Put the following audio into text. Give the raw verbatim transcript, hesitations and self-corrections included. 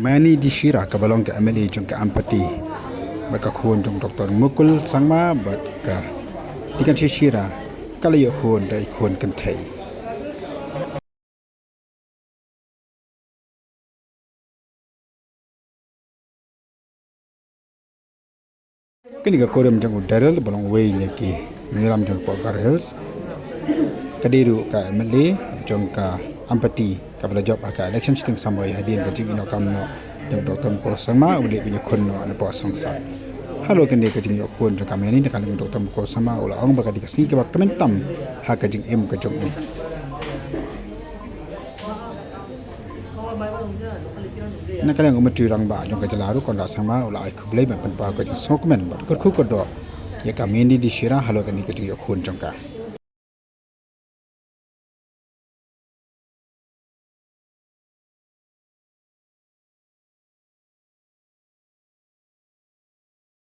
Ani Dishira kaba long ka M L A jong ka Ampati bad ka khun jong Doktor Mukul Sangma bad ka Dikan Shishira ka la ïoh khun da i khun kynthei. Kane ka kurim jong u Daryl ba long uwei na ki nongïalam jong ka Garo Hills ka dei ruh ka M L A jong ka Ampati kaba la jop ha ka election shiteng samboi hadien ka jingïoh kam noh jong Doktor Mukul Sangma u leh ban ïakhun noh na poh song sat. Halor kane ka jingïoh khun jong ka Mani na ka liang Doktor Mukul Sangma u la ong ba ka dei ka sngi kaba kmen tam ha ka jingim ka jong u. Na ka liang u Myntri Rangbah jong ka jylla ruh Conrad Sangma u la ai khublei ban pynpaw ka jingsngewkmen bad kyrkhu kyrdoh ïa ka Mani Dishira halor kane ka jingïoh khun jong ka.